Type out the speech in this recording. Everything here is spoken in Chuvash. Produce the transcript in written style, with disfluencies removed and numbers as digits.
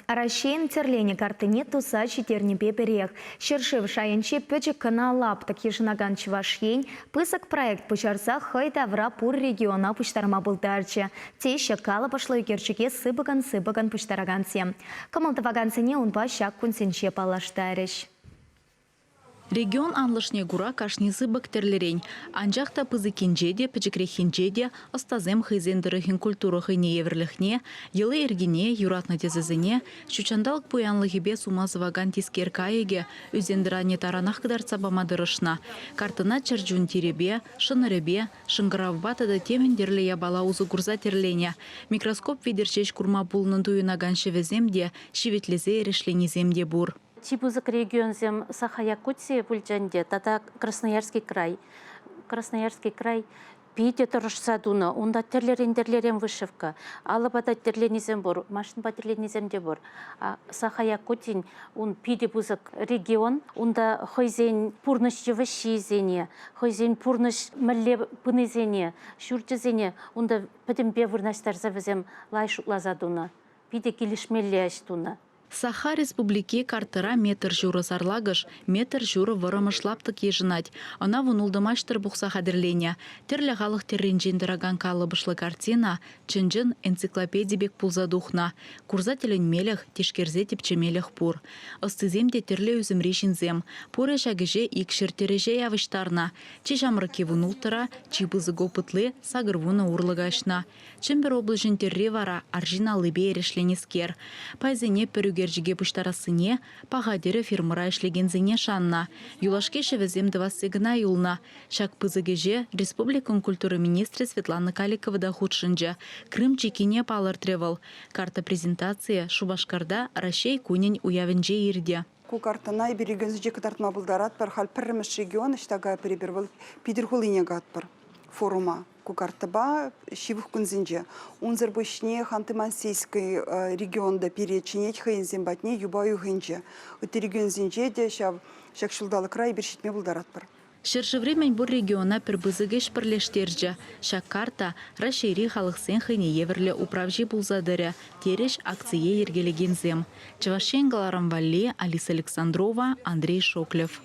Раҫҫейӗн тӗрленӗ карттине туса ҫитернипе пӗрех. Ҫӗршыв шайӗнче пӗчӗк кӑна лаптӑк йышӑнакан Чӑваш Ен пысӑк проект пуҫарса хӑй тавра пур региона пуҫтарма пултарчӗ, теҫҫӗ калӑпӑшлӑ ӳкерчӗке сыпӑкӑн-сыпӑкӑн пуҫтаракансем. Кӑмӑл тӑвакансене унпа ҫак кунсенче паллаштарӗҫ. Регион анлӑшне кура кашни сыпӑк тӗрлӗрен. Анчах та пысӑккинче те, пӗчӗкреххинче те ӑстасем хӑйсен тӑрӑхӗн культура хӑйне евӗрлӗхне, йӑли-йӗркине, юратнӑ тӗсӗсене, ҫутҫанталӑк пуянлӑхӗпе сума сӑвакан тискер кайӑкӗ ӳсен-тӑранне таранах кӑтартса пама тӑрӑшнӑ. Карттӑна чӗрчун тирӗпе, шӑнӑрӗпе, шӑнкӑравпа тата темӗн тӗрлӗ япала усӑ курса тӗрленӗ. Микроскоп витӗр ҫеҫ курма пулнӑн туйӑнакан ҫӗвӗсем те, ҫивӗтлесе эрешленисем те пур. Чи пысӑк регионсем Саха-Якутия пулчӗ ӗнтӗ тата Красноярский край. Красноярский край питӗ тӑрӑшса тунӑ. Унта тӗрлӗрен-тӗрлӗрен вышивка. Алӑпа та тӗрленисем пур, машинпа тӗрленисем те пур. Саха-Якутин ун питӗ пысӑк регион. Унта хӑйсен пурнӑҫ йывӑҫҫисене, хӑйсен пурнӑҫ мӗнле пынисене, ҫурчӗсене унта пӗтӗмпе вырнаҫтарса вӗсем лайӑх шутласа тунӑ. Питӗ килӗшмелле ӗҫ тунӑ. Саха Республики карттӑра метр ҫурӑ сарлакӑш, метр ҫурӑ вӑрӑмӑш лаптӑк йышӑнать. Ӑна вунултӑ маҫтӑр пухса хатӗрленӗ. Тӗрлӗ халӑх тӗрринчен тӑракан калӑпӑшлӑ картина чӑн-чӑн энциклопеди пек пулса тухнӑ. Курса тӗлӗнмелӗх, тишкерсе тӗпчемелӗх пур. Ӑстисем те тӗрлӗ ӳсӗмри ҫынсем. Пурӗ ҫак ӗҫе икҫӗр тӗрӗҫе явӑҫтарнӑ. Чи ҫамрӑкки вунулттӑра, чи пысӑк опытли 80 урлӑ каҫнӑ. Чӗмпӗр облаҫӗн тӗрри вара арҫын аллипе эрешленӗскер. Пайсене пӗр ӳкерчӗке пуҫтарассине Паха тӗрӗ фирмӑра ӗҫлекенсене шаннӑ. Юлашки ҫӗвӗсем тӑвасси кӑна юлнӑ. Ҫак пысӑк ӗҫе республикӑн культура министрӗ Светлана Каликова та хутшӑнчӗ. Крым чиккине палӑртрӗ вӑл. Карта презентацийӗ Шупашкарта Раҫҫей кунӗн уявӗнче иртӗ. Ку карттӑна эпир регионсенче кӑтартма пултаратпӑр. Халь пӗрремӗш регион ӑҫта кайӑпӑр эпир вӑл Питӗр хулине катпӑр форума. Ку карттӑпа ҫывӑх кунсенче. Унсӑр пуҫне Ханты-Мансийский регионта пире чӗнет хӑйӗнсем патне юпа уйӑхӗнче. Ытти регионсенче те ҫав ҫак ҫулталӑкра эпир ҫитме пултаратпӑр. Ҫӗршыври мӗнпур региона пӗр пысӑк ӗҫ пӗрлештерчӗ. Ҫак карта Раҫҫейри халӑхсен хӑйне евӗрлӗ управҫи пулса тӑрӗ, терӗҫ акцие йӗркелекенсем. Чӑваш Ен кӑларӑм валли Алиса Александрова, Андрей Шоклев.